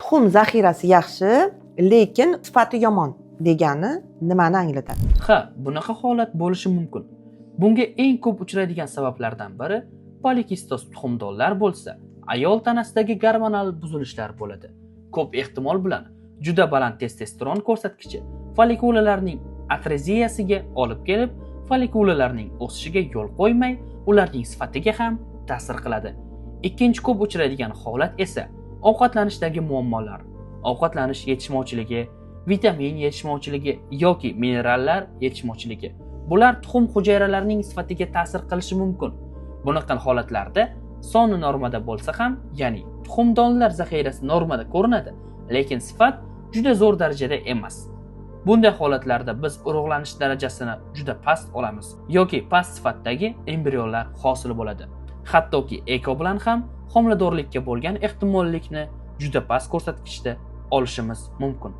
Tuxum zaxirasi yaxshi, lekin sifati yomon degani nimani anglatadi? Ha, bunaqa holat bo'lishi mumkin. Bunga eng ko'p uchraydigan sabablardan biri polikistoz tuxumdonlar bo'lsa, ayol tanasidagi gormonal buzilishlar bo'ladi. Ko'p ehtimol bilan juda baland testosteron ko'rsatkichi follikulalarning atreziyasiga olib kelib, follikulalarning o'sishiga yo'l qo'ymay, ularning sifatiga ham ta'sir qiladi. Ikkinchi ko'p uchraydigan holat esa ovqatlanishdagi muammolar. Ovqatlanish yetishmovchiligi, vitamin yetishmovchiligi yoki minerallar yetishmovchiligi. Bular tuxum hujayralarining sifatiga ta'sir qilishi mumkin. Bunaqa holatlarda soni normada bo'lsa ham, ya'ni tuxumdonlar zaxirasi normada ko'rinadi, lekin sifat juda zo'r darajada emas. Bunday holatlarda biz urug'lanish darajasini juda past olamiz yoki past sifatdagi embrionlar hosil bo'ladi. Hattoki eko bilan ham homiladorlikka bo'lgan ehtimollikni juda past ko'rsatkichda olishimiz mumkin.